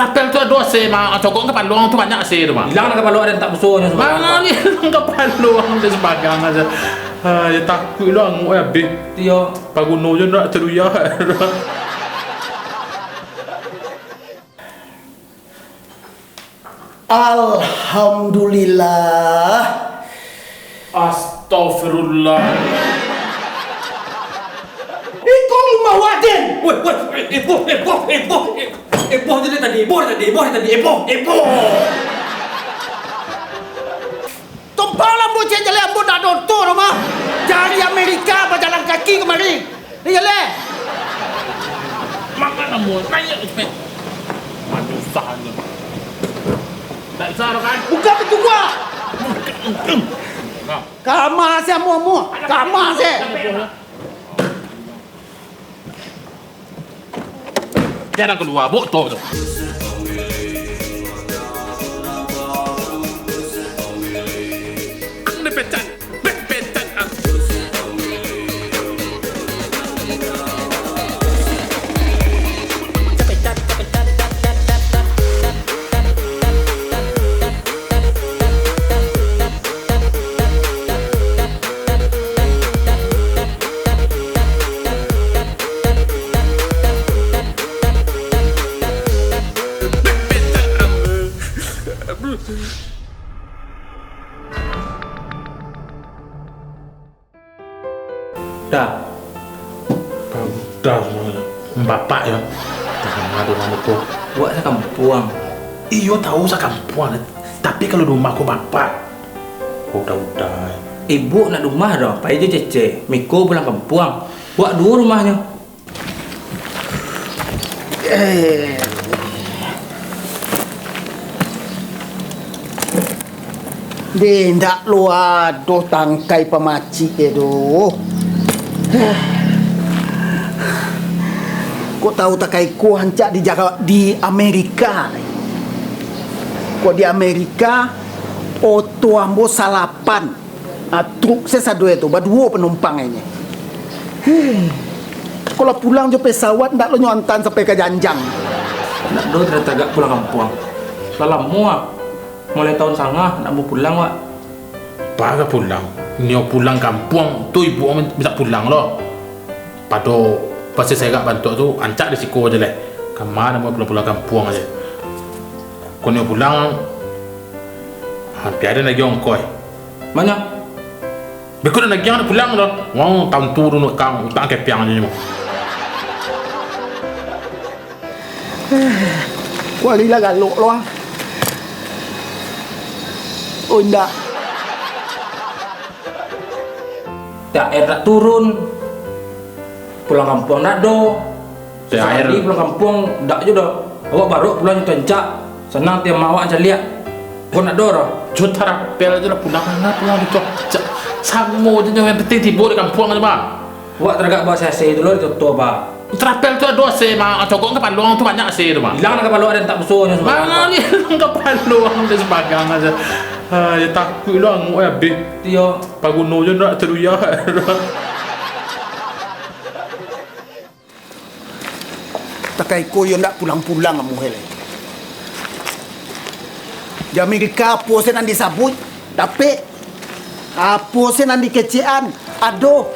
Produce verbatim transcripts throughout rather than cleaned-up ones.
Apel tu ado ase, Mak. Cokok kapalo ang tu banyak ase tu, Mak. Ilang lah kapalo, ado tak musuh nyo. Mano ni ilang kapalo ang tu sabagang aja. Ah, yo takuik lo anguk yo abih. Iyo. Paguno jo nak teruyah. Alhamdulillah. Astagfirullah. Iko rumah Wadin. Woi, woi, eboh, eboh, eboh, eboh, eboh tadi, eboh tadi, eboh tadi, eboh, eboh. Tumpang lah ambo cek jaleh, ambo ndak doto doh mah. Dari Amerika bajalan kaki kamari. Iyo leh. Makan ambo, naiak cepet. Mah susah tu. Ndak bisa doh kan? Buka pintu gua. Buka. Nah. Kama se ambo, ambo. Kama se. Jangan kalua, bok to tu. Ang dipecat, dipecat ang. Dah. Dah, dah, bapak yo. Dah lama di rumah ko. Buek sakampuang. Iyo, tahu sakampuang. Tapi kalau di rumah ko bapak. Udah-udah. Ibu nak di rumah doh, pai jo Cece. Miko pulang kampuang. Buek duo rumahnyo. Eh. Deh, ndak lo ado tangkai pamacik e doh. Kok tahu tangkai ko rancak di Jawa, di Amerika. Kok di Amerika, oto ambo salapan. Ah, truk se sado e tu, baduo panumpang e nyo. Huh. Kok lah pulang jo pesawat, ndak lo nyo antaan sampai ka janjang. Ndak doh tatagak pulang kampuang. Lah lamo ah. Mulai taun sangah, ndak ambo pulang, wak. Baa ka pulang? Nio pulang kampuang, tu ibu mintak pulang lo. Pado pasir serak bantuak tu, rancak di siko je leh. Kama namo pulang-pulang kampuang aje. Kok nio pulang, ha, piada lagi ongkoi. Mano? Beko dah nagiah nak pulang dah. Wah, tantu tu nak kang, utang kepiang je mah. Kuali lah galok lo ah. Oh, indak. T H R tak turun. Pulang kampuang ndak ado. Susah T H R. Tadi pulang kampuang ndak juo doh. Awak baru pulang jo tancak. Sanang tiang awak caliak. Kok ndak ado doh? Jo tarapel aja lah pulang, nah, pulang jo tancak. Samo je nyo, yang penting tibo di kampuang aja, Bang. Awak taragak ba A C A C tu lo di toto, Pak. Tarapel tu ado A C, Bang. Cokok kapalo ang tu banyak A C tu, Bang. Ilang lah kapalo, ado tak musuh nyo. Mano ni ilang kapalo ang tu sabagang aja. Ah, yo takuik lo anguk yo abih. Iyo. Paguno jo nak teruyah. Takai ko yo ndak pulang-pulang amuah lai. Di Amerika apo se nan disabuik, dapek. Apo se nan dikecekan, ado.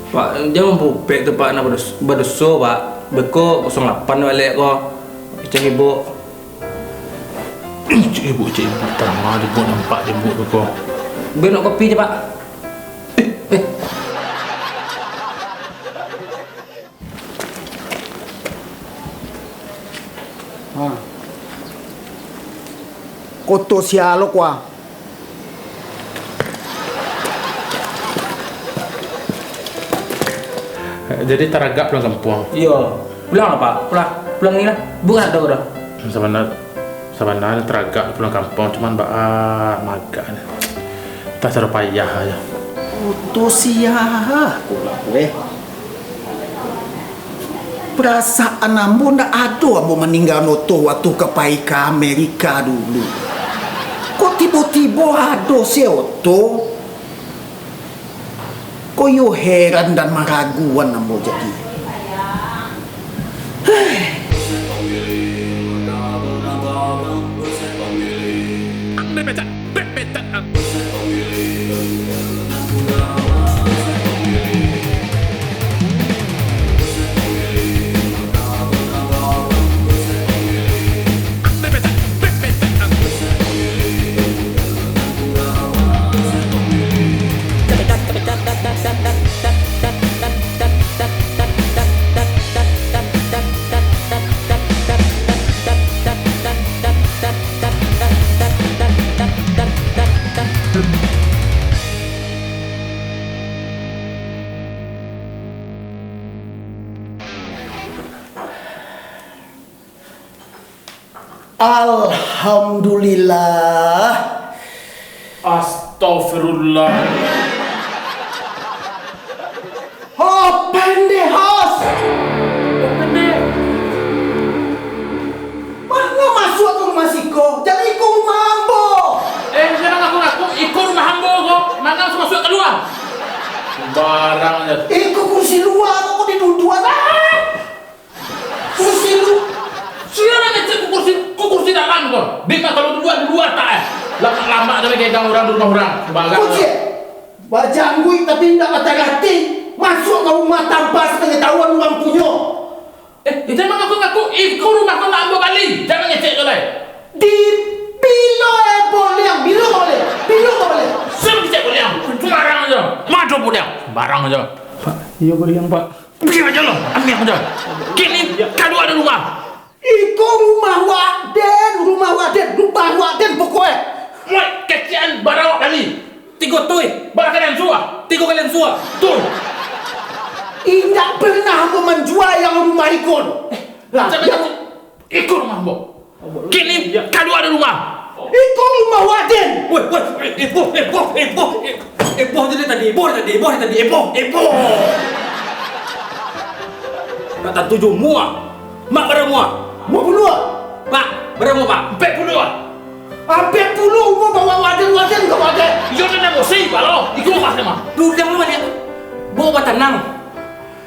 Pak, jan mampupek tu, Pak, nak bados-, badoso, Pak. Beko kosong lapan baliak ko. Kecek ibu. Cek ibu, cek ibu, tama dibuek nampak dibuek beko. Benok kopi je, Pak. Eh, eh. Ha. Koto sia lo kua. Jadi taragak pulang kampuang. Iyo. Pulang lah, Pak. Pulang. Pulang ni lah. Bukan nak tahu dah. Sabananyo, sabananyo taragak pulang kampuang, cuman baa magak ni. Tah, taro payah aja. Oto sia, kulah weh. Parasaan ambo ndak ado ambo maninggaan oto wakatu ka pai ka Amerika dulu. Kok tibo-tibo ado se oto? Kok iyo heran dan maraguan ambo jadi. Alhamdulillah. Astagfirullah. Hop, pendek, hos. Hop, pendek. Manga masuak ka rumah siko? Jan iko rumah ambo. Eh, jan ngaku-ngaku, iko rumah ambo ko. Manga masuak-masuak kalua. Sembarang aja. Iko kursi lua ko, ko diduduan. Ah! Kursi lu. Sia nan ngecek ku kursi, ku kursi dalam ko. Bima kalau dulu ada dua tak eh. Lamak-lamak tapi gadang urang di rumah urang. Sembarang. Kocek. Bajangguik tapi indak batagah ati. Masuak ka rumah tanpa sapangatahuan urang punyo. Eh, jan mangaku-ngaku, iko rumah ko nak ambo bali. Jan ngecek tu lai. Di bilo eh boleh, bilo boleh. Bilo boleh. Sia ngecek boleh. Sembarang aja. Mado boleh. Sembarang aja. Pak, iyo boleh, Pak. Biar aja lah, ambiak aja. Kini kalua dari rumah. Iko rumah waden, rumah waden, rumah waden pokoknyo. Woi, kecian barawak bali. Tigo tuih. Bara kalian suah? Tigo kalian suah. Tuh. Indak pernah ambo manjua yang rumah iko. Lah, Sampai yang tadi. Iko rumah ambo. Kini kalua dari rumah. Iko rumah waden. Woi, woi, eh, boh, eh, boh, eh, boh, eh, eh, boh, dari tadi, boh, tadi, boh, tadi, eh, boh, eh, boh. Nak tantu jo mua. Mak bara mua? Mua puluah. Pak, bara mua, Pak? Ampek puluah. Ampek puluah umua bawa waden-waden ka waden. Iyo, nan emosi, balo. Iko rumah dia, mah. Duduak lu baliak. Bawa batanang.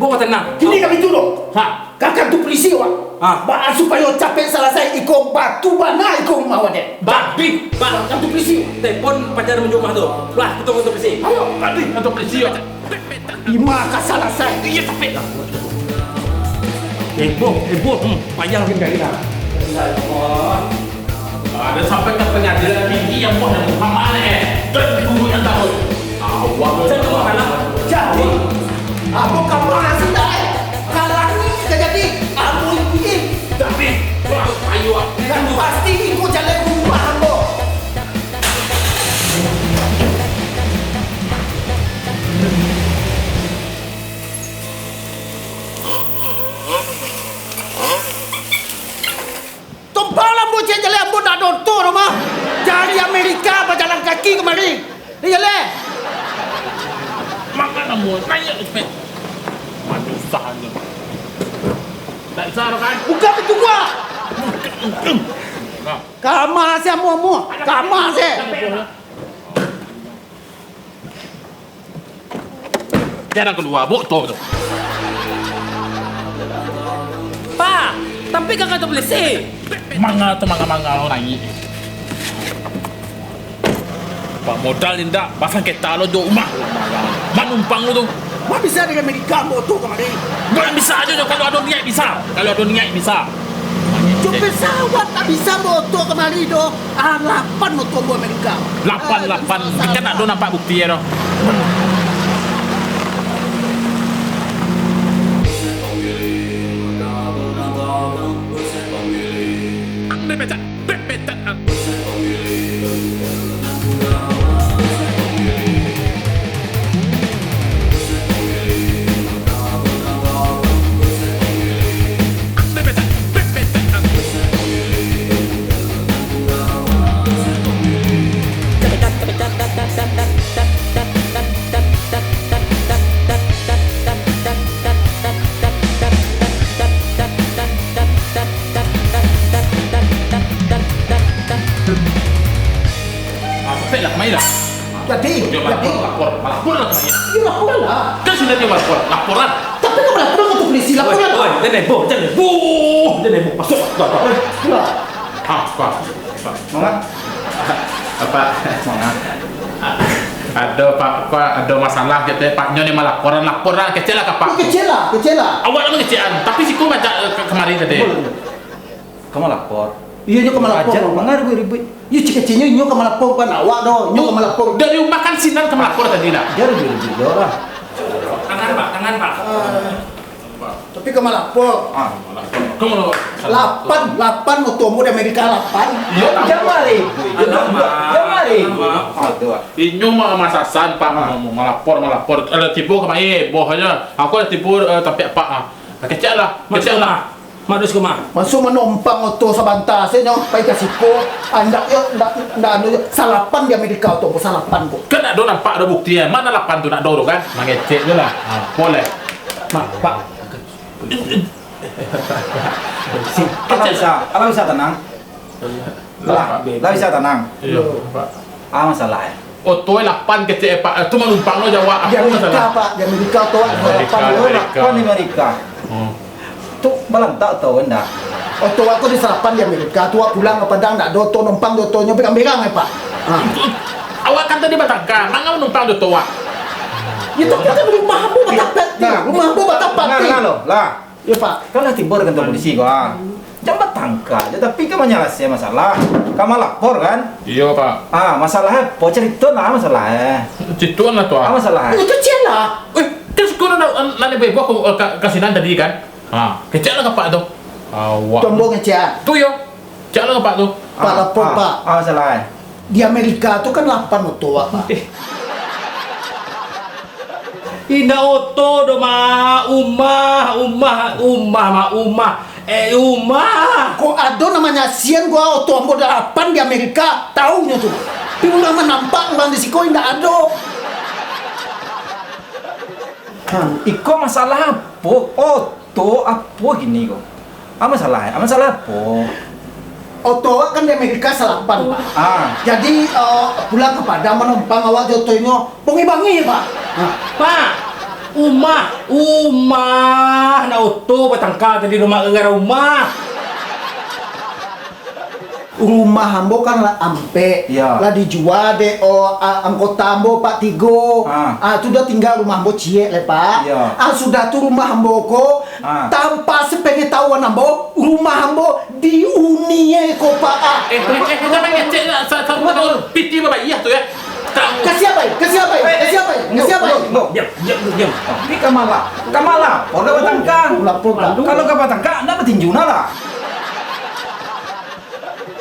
Bawa batanang. Kini kami turun. Ha. Ka kantua pulisi, wak. Ha. Baa supayo capek salasai iko batu bana iko rumah waden. Babi, Pak. Kantua pulisi. Telepon pacar manjua rumah tu. Lah, kito kantua pulisi. Ayo. Babi, kantua pulisi, wak. Ima ka salasai. Iyo, capek lah. Eh, boh, eh, boh. Hmm, payah lagi dari lah. Ada sampai ka pangadilan tinggi yang boh yang Muhammad, eh. Dan guru yang tahu. Awak. Jadi, ambo ka ma sudah, eh? Ka langik ka jadi ambo ikuti. Tapi, ayo, ah. Nan pasti iko jalan rumah ambo. Tompang lah ambo cek jaleh, ambo ndak doto doh mah. Dari Amerika bajalan kaki kamari. Iyo leh. Makan ambo, naiak cepek. Aduh, sah aja. Ndak bisa doh kan? Buka pintu gua. Nah. Kama se ambo, ambo. Kama se. Jarang kalua, bok to tu. Pa, tapi ka kantua pulisi. Manga tu manga-manga lo naiak. Pak modal indak, pasang keta lo jo rumah. Manumpang lo tu. Mak bisa dari Amerika ambo tu kamari. Bukan bisa aja jo, kalau ado niat bisa. Kalau ado niat bisa. Jo pesawat tak bisa ambo tu kamari doh. Ah, lapan moto ambo Amerika. Lapan, ah, lapan. Kan ado nampak bukti ya, doh. Ang bebetak, bebetak ang. Ah, capek lah, kemari lah. Jadi, Dia jadi. Lapor, lapor, lapor lah kemari. Iyo, lapor lah. Kan sudah dia lapor, laporan. Tapi ndak lapor ka kantua pulisi, lapor lah. Oi, oi, jan heboh, jan heboh. Jan heboh, masuk, masuk, masuk. Lah. Ah, Pak, Pak. Manga? Apa? Manga? Ado, Pak, Pak, ado masalah gitu ya, Pak. Nyo ni malaporan, laporan, kecek lah ka Pak. Kecek lah, kecek lah. Awak lah mangecekan, tapi siko macam, eh, ke-, kemarin tadi. Boleh, boleh. Ka malapor. Iyo, nyo ka malapor. Aja, manga ribuik-ribuik. Iyo, cik keceknyo, nyo ka malapor, bukan awak doh. Nyo ka malapor. Dari rumah kan sinan ka malapor tadi lah. Jan ribuik-ribuik doh lah. Tangan, Pak, tangan, Pak. Ah. Tapi ka malapor. Ah, malapor. Kamu lo. Lapan, lapan moto ambo di Amerika, lapan. Iyo, jan mari. Alamak. Jan mari. Alamak. Aduh. Inyo mah masasan, Pak. Ah. Mau malapor, malapor. Ada tibo kemari, boh aja. Aku ada tibo, eh, tapi apa, ah. Kecek lah, kecek lah. Mak, duduak siko, Mak. Masuak manompang oto sabanta sajo, pai ka siko. Ah, ndak, yo, ndak, ndak anu, yo. Salapan di Amerika oto, salapan ko. Kan ndak ado nampak, ado bukti, eh. Mano lapan tu, ndak ado tu, kan? Mangecek je lah. Ha, boleh. Mak, Pak. Alah bisa, alah bisa tanang. Lah, lah bisa tanang. Iyo, Pak. Ah, masalah, eh. Oto lapan kecek, eh, Pak. Eh, tu manumpang lo jawab. Di Amerika, masalah? Pak. Di Amerika oto Amerika, lapan. Amerika. Lapan di Amerika. Hmm. Tu balantak oto ndak? Oto awak tu di salapan di Amerika. Tu awak pulang ka Padang, ndak ado oto, numpang di otonyo, berang-berang, eh, Pak. Ha. Awak kan tadi batangka, manga manumpang di oto awak? Yo, tapi kan rumah ambo batapek ti. Nah. Rumah ambo batapek ti. Nah, nah, lo, lah. Yo, Pak. Kan lah tibo di kantua polisi ko, ah. Jan batangka je, tapi kan manyalasaian masalah. Kan malapor, kan? Iyo, Pak. Ah, masalah apo? Carito nah masalah, eh. Carito nah tu, ah. Ah, masalah, eh. Itu ciek lah. Eh, kan siko nak, nak, nak bebas ko, eh, ka, ka sinan tadi, kan? Ha, kecek lah ka Pak tu. Awak. Tombo ngecek, ah. Tu yo. Kecek lah ka Pak tu. Pak, lapor, Pak. Ah, masalah, eh. Di Amerika tu kan lapan oto awak, Pak. Eh. Indak oto doh, Mak. Umah, umah, umah, Mak, umah. Eh, umah. Kok ado namonyo asian gua, oto ambo lapan di Amerika, taunyo tu. Tapi urang manampak urang di siko indak ado. Hmm, iko masalah apo? Oto apo kini ko? Ah, masalah, ah, masalah apo? Oto awak kan di Amerika salapan, Pak. Ah. Jadi, eh, pulang ka Padang manompang awak jo otonyo, bongi-bongi, Pak. Ah. Pak, umah, umah, nak oto batangka tadi, rumah gara-gara umah. Rumah ambo kan lah ampek, Iyo. lah dijua dek, oh, a-, anggota ambo, Pak, tigo. Ah. Ah, tu dah tingga rumah ambo ciek lai, Pak. Iyo. Ah, sudah tu rumah ambo ko Ah. Tanpa sepengetahuan ambo, rumah ambo dihuni ko, Pak. Eh, eh, eh, jangan ngecek lah. Sa-, sa-, sa-, piti babayia tu, ya. Ka sia, Pak? Ka sia, Pak? Ka sia, Pak? Ka sia, Pak? Diam, diam, diam. Tapi ka ma la-, ka ma lapor ka batangka. Lapor, Pak. Kalau ka batangka, ndak batinju nah lah.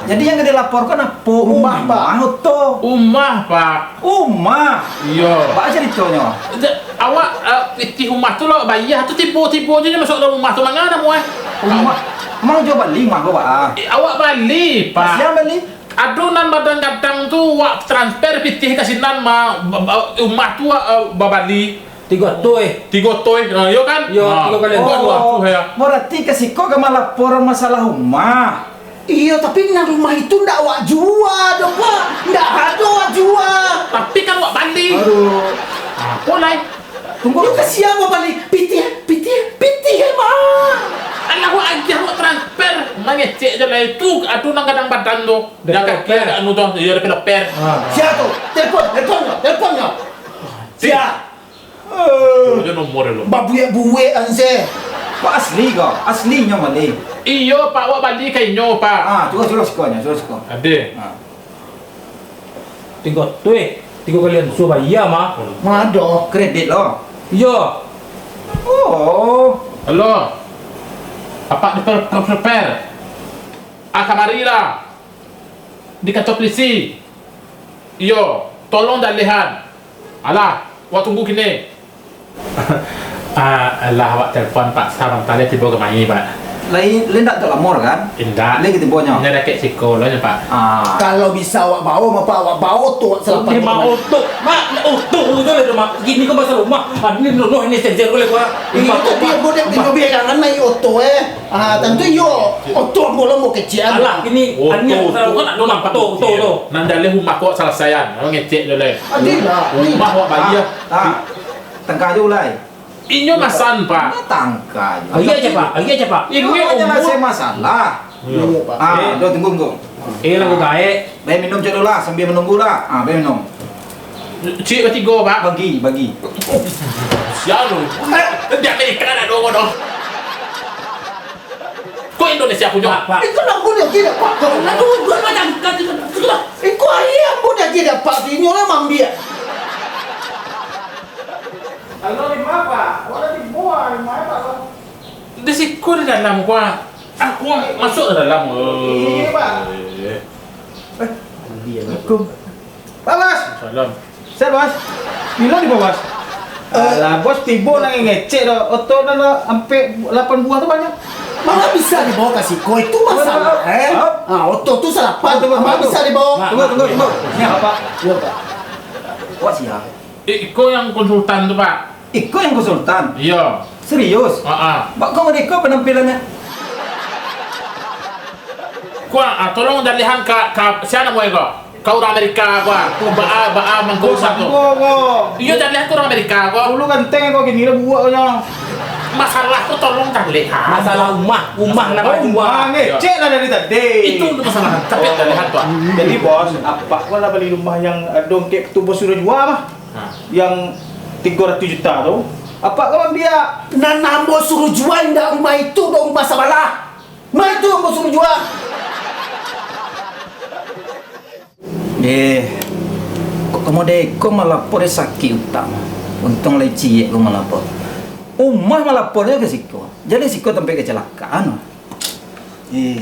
Jadi, yang ka dilaporkan apo? Rumah, Pak. Rumah, oto. Rumah, Pak. Rumah? Iyo. Baa caritonyo? Ja-, awak, eh, pitih rumah tu lo, bayia tu tibo-tibo je masuak dalam rumah tu, manga namonyo, eh? Rumah, Mang Jo bali rumah ko, Pak? Eh, awak bali, Pak. Sia bali? Ado nan bagadang-gadang tu, wak transfer pitih ka sinan, ma-, ba-, ba-, rumah tu, eh, babali. Tigo toi. Tigo toi, nah, iyo kan? Iyo, nah, tigo kali. Oh, dua tu, ya. Barati ka siko ka malaporan masalah rumah. Iyo, tapi nan rumah itu ndak awak jua doh, Pak. Ndak ado awak jua. Tapi kan awak bali. Aduh. Apo lai? Tunggu. Yo, ka sia awak bali? Pitih, pitih, pitih, Mak. Alah, awak agiah, awak transfer. Mangecek je lah itu. Ado nan gadang badan tu. Developer. Nan kaki agak anu tu. Iyo, developer. Ah. Sia tu? Telepon, telepon nyo, telepon nyo. Sia? Eh. Cubo jo nomor dulu. Babuek-buek an se. Kok asli ko? Aslinyo bali? Iyo, Pak, awak bali ka inyo, Pak. Ah, cubo, cubo siko nyo, cubo siko. Ade. Ah. Tigo tu, eh. Tigo kali ansua bayia, mah. Mado. Kredit lo? Iyo. Oh. Halo. Apak di per-, per-, per-, per. Ah, kamari lah. Di kantua polisi. Iyo, tolong dialihan. Alah, wak tunggu kini. Ah, alah, wak telepon Pak sabanta lai tibo kamari, Pak. Lai, lai ndak talamo kan? Indak. Lai ka tibonyo? Inyo dakek siko lo nyo, Pak. Ah. Kalau bisa awak bao, Pak, awak bao tu, Pak, salapan. Limo oto, Mak, oto tu lah, Mak. Kini ko masalah rumah. Ah, ini, no, no, ini sensor ko lai, Pak. Ini oto, Pak. Ini oto, Pak. Ini oto, Pak. Ah, tantu iyo, oto ambo lo ambo kecek. Alah, kini oto, anian tu, pasal tu kan ado nampak oto, oto, kecek. Oto. Nan jaleh rumah ko salasaian, ngecek jaleh. Adilah. Rumah awak bayia. Ah, ah. Tangka jo ulai. Inyo masan, Pak. Inyo tangka jo. Agiah aja, Pak. Agiah aja, Pak. Inyo umur. Masalah. Iyo. Iyo, Pak. Ah, eh. Dah tunggu, tunggu. Eh, lagu gaek. Bai minum cek dulu lah, sambil menunggu lah. Ah, bai minum. Cik batigo, Pak. Bagi, bagi. Sia tu. Eh, di Amerika nak dua orang. Kok Indonesia punyo? Pak, Pak. Itu lagu dia gila, Pak. Lagu gua macam kan itu. Iko ayam pun dia gila, Pak. Inyo lah mambiak. Kalau di mana, Pak? Wala di bawah, di mana, Pak? Di siko di dalam, Pak. Aku masuk ke dalam. Iya, Pak. Eh. Eh, Assalamualaikum. Pak Bos. Salam. Set, Bos. Bilo tibo, Bos? Eh. Alah, Bos, tibo nang ngecek doh. Oto nan ampek lapan buah tu banyak. Manga bisa dibawa ka siko, itu masalah, eh? Ah, oto tu salapan, manga bisa dibawa. Tunggu, tunggu, tunggu. Ni apa? Iyo, Pak. Awak sia? Eh, iko yang konsultan tu, Pak. Iko yang konsultan? Iyo. Serius? Ah, ah. Bak kau iko penampilannyo? Kua, ah, tolong dalihan ka, ka, sia namo iko? Ka urang Amerika ko, ah. Baa, baa mangko usah tu. Iyo, jaleh tu urang Amerika ko. Dulu ganteng ko, kini lah buak ko nyo. Masalah tu tolong jaleh, ah. Masalah umah, umah nan bajua. Umah ngecek lah dari tadi. Itu untuk masalah, tapi jaleh tu, ah. Jadi, Bos, apak ko lah bali rumah yang ado kek tu Bos suruah jua mah. Ha. Yang tigo ratuih juta tu. Apak ko mambiak. Nan ambo suruah jua indak rumah itu, doh rumah sabalah. Rumah itu ambo suruah jua. Eh, kok kamode ko malapor sakik utak. Untuang lai ciek ko malapor. Umah malapor jo ka siko. Jadi siko tampek kecelakaan. Eh.